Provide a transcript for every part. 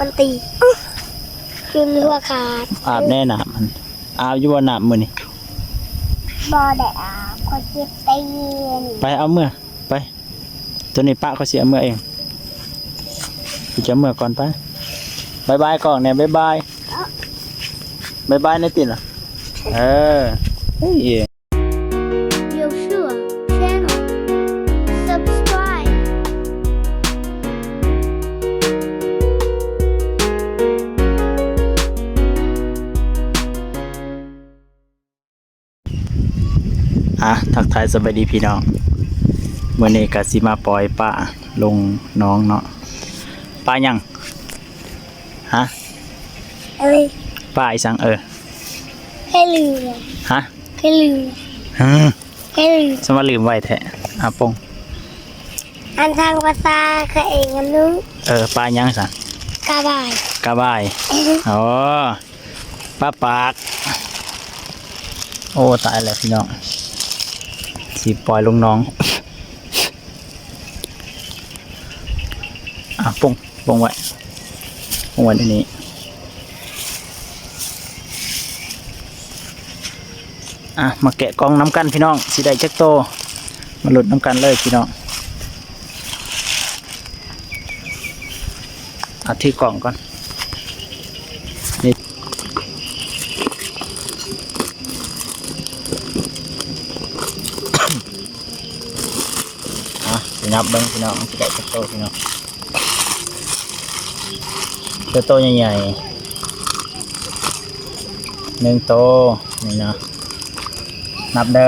ມັນຕີ ຈົນຫົວຂາດ. ອາບແດ່ນ້ຳຫັ້ນ ອາບຢູ່ບໍ່ນ້ຳມື້ນີ້? ບໍ່ໄດ້ອາບ ຂ້ອຍເຈັບຕີນ. ໄປເອົາເມືອ ໄປ ໂຕນີ້ປະ ຂ້ອຍຊິເອົາເມືອເອງ ຊິເອົາເມືອກ່ອນ ໄປ ບາຍບາຍກ້ອງແດ່ ບາຍບາຍ ບາຍບາຍແດ່ຕິລະ ເອີ ເອີຍ. Joshua Channel Subscribe. ອ່ະ ທັກທາຍສະບາຍດີພີ່ນ້ອງ ມື້ນີ້ກະຊິມາປ່ອຍປາລົງໜອງເນາະ. ປາຫຍັງ? ຮະ? ເອີຍ ປາອີ່ສັງ? ເອີ ເອີລືມ. ຮະ? ເອີລືມ. ຮຶ ເອີລືມ ສະມາລືມໄວແທ້ ອາປົງ. ອັນທາງພາສາເຂົາເອງອັນໜຶ່ງ. ເອີ ປາຫຍັງສະ? ກະບາຍ. ກະບາຍ. ອໍ ປາປາກ. ໂອ້ ຕາຍແລ້ວພີ່ນ້ອງ ຊິປ່ອຍລົງໜອງ. ອ່ະ ປົງ ປົງໄວ້ ປົງໄວ້ໃນນີ້. ອ່ະ ມາແກະກ່ອງນຳກັນພີ່ນ້ອງ ຊິໄດ້ຈັກໂຕ ມາລຸ້ນນຳກັນເລີຍພີ່ນ້ອງ. ອ່ະ ຖືກ່ອງກ່ອນ ນີ້ ອ່ະ ຊິນັບເບິ່ງພີ່ນ້ອງ ຊິໄດ້ຈັກໂຕພີ່ນ້ອງ. ໂຕ ໂຕໃຫຍ່ໆ ໜຶ່ງໂຕ ນີ້ນະ ນັບເດີ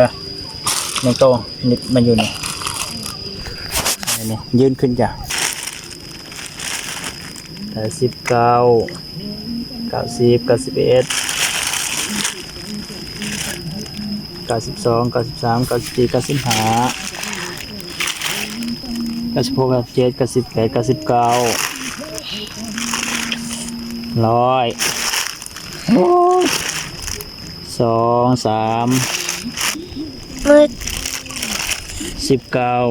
ໜຶ່ງໂຕ ນີ້ ມັນຢູ່ນີ້ ນີ້ ຢືນຂຶ້ນຈ້ະ. ແປດສິບເກົ້າ ເກົ້າສິບ ເກົ້າສິບເອັດ ເກົ້າສິບສອງ ເກົ້າສິບສາມ ເກົ້າສິບສີ່ ເກົ້າສິບຫ້າ ເກົ້າສິບຫົກ ເກົ້າສິບເຈັດ ເກົ້າສິບແປດ ເກົ້າສິບເກົ້າ ຮ້ອຍ ໂອ້ຍ ສອງ ສາມ ສິບເກົ້າ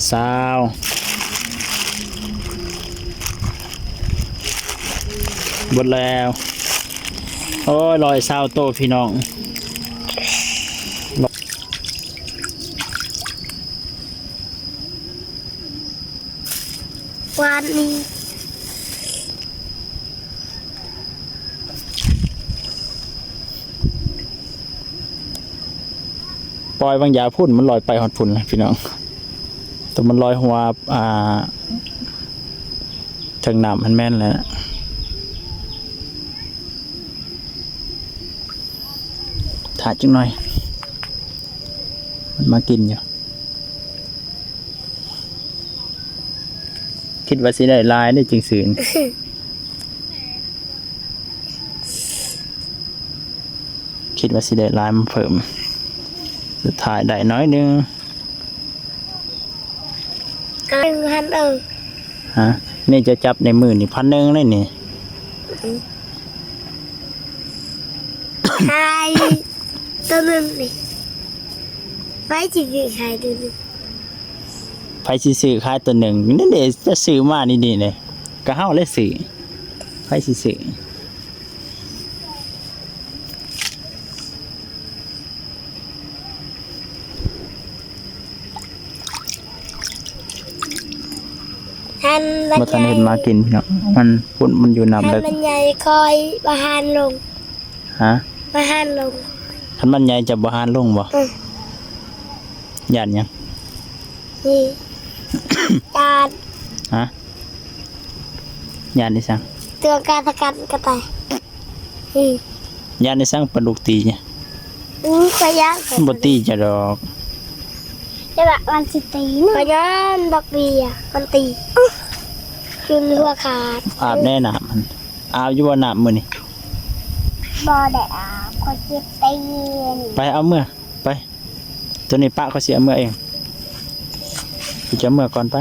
ຊາວ ເບິດແລ້ວ. ໂອ້ຍ ຮ້ອຍຊາວໂຕພີ່ນ້ອງ. ວານນີ້ ປ່ອຍບາງຢ່າງພຸ້ນ ມັນລອຍໄປຮອດພຸ້ນແລ້ວພີ່ນ້ອງ ແຕ່ມັນລອຍຫົວ ອ່າ ເທິງນ້ຳຫັ້ນແມ່ນແຫຼະ ຖ້າຈັກໜ່ອຍ ມັນມາກິນຢູ່. ຄິດວ່າຊິໄດ້ຫຼາຍເດ້ ຈຶ່ງຊື້ ຄິດວ່າຊິໄດ້ຫຼາຍມາເພີ່ມ ສຸດທ້າຍໄດ້ໜ້ອຍໜຶ່ງ. ພັນໜຶ່ງຫັ້ນເອີ. ຮະ? ນີ້ຈະຈັບໃນມືນີ້ ພັນໜຶ່ງເດ້ນີ້. ຂາຍໂຕໜຶ່ງນີ້ ໃຜຊິຊື້ຂາຍໂຕໜຶ່ງ? ໃຜຊິຊື້ຂາຍໂຕໜຶ່ງ? ນີ້ເດ້ ຈະຊື້ມານີ້ເດ້ ກະເຮົາແຫຼະຊື້. ໃຜຊິຊື້? ຄັນມັນ ບໍ່ທັນເຮັດໝາກິນພີ່ນ້ອງ ມັນພຸ້ນ ມັນຢູ່ນ້ຳເລິກ ຄັນມັນໃຫຍ່ຄ່ອຍປະຫານລົງ. ຮະ? ປະຫານລົງ. ຄັນມັນໃຫຍ່ຈະປະຫານລົງບໍ່? ອື ຢ້ານຫຍັງ? ນີ້ ຢ້ານ. ຮະ? ຢ້ານອີ່ສັງ? ຕົວການສະກັດກະຕ່າຍ. ອື ຢ້ານອີ່ສັງ ປາດຸກຕີ? ອື ຂ້ອຍຢ້ານ ບໍ່ຕີເຈົ້າດອກ. ແຕ່ວ່າມັນຊິຕີໜູ. ຂ້ອຍຢ້ານບັກເບ້ຍມັນຕີ ຈົນຫົວຂາດ. ອາບແດ່ນ້ຳຫັ້ນ ອາບຢູ່ບໍ່ນ້ຳມື້ນີ້? ບໍ່ໄດ້ອາບ ຂ້ອຍເຈັບຕີນ. ໄປເອົາເມືອ ໄປ. ໂຕນີ້ປະ ຂ້ອຍຊິເອົາເມືອເອງ ຊິເອົາເມືອກ່ອນ ໄປ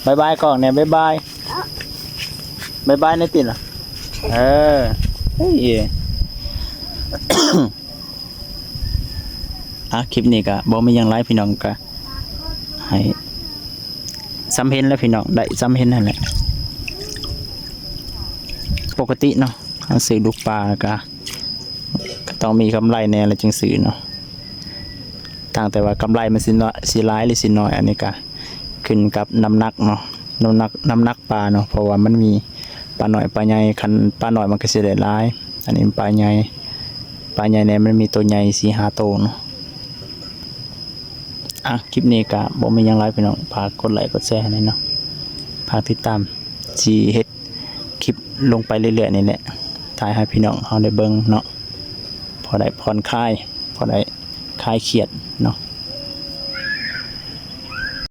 ບາຍບາຍກ້ອງແດ່ ບາຍບາຍ ບາຍບາຍແດ່ຕິລະ ເອີ ເອີຍ ອ່ະ ຄລິບນີ້ກະບໍ່ມີຫຍັງຫຼາຍພີ່ນ້ອງ ກະ ໃຫ້ສ່ຳເຫັນແຫຼະພີ່ນ້ອງ ໄດ້ສ່ຳເຫັນຫັ້ນແຫຼະ. ປົກກະຕິເນາະ ເຮົາຊື້ລູກປາກະ ກະຕ້ອງມີກຳໄລແດ່ລະຈຶ່ງຊື້ເນາະ. ຕ່າງແຕ່ວ່າກຳໄລມັນຊິນ້ອຍ ຊິຫຼາຍ ຫຼື ຊິນ້ອຍ ອັນນີ້ກະຂຶ້ນກັບນ້ຳໜັກເນາະ ນ້ຳໜັກ ນ້ຳໜັກປາເນາະ ເພາະວ່າມັນມີປານ້ອຍປາໃຫຍ່. ຄັນປານ້ອຍມັນກະຊິໄດ້ຫຼາຍ ອັນນີ້ປາໃຫຍ່ ປາໃຫຍ່ແດ່ ມັນມີໂຕໃຫຍ່ສີ່ຫ້າໂຕເນາະ. ອ່ະ ຄລິບນີ້ກະບໍ່ມີຫຍັງຫຼາຍພີ່ນ້ອງ ຝາກກົດໄລກົດແຊໃຫ້ແດ່ເນາະ ຝາກຕິດຕາມ ຊິເຮັດຄລິບລົງໄປເລື້ອຍໆນີ້ແຫຼະ ຖ່າຍໃຫ້ພີ່ນ້ອງເຮົາໄດ້ເບິ່ງເນາະ ພໍໄດ້ຜ່ອນຄາຍ ພໍໄດ້ຄາຍຄຽດເນາະ.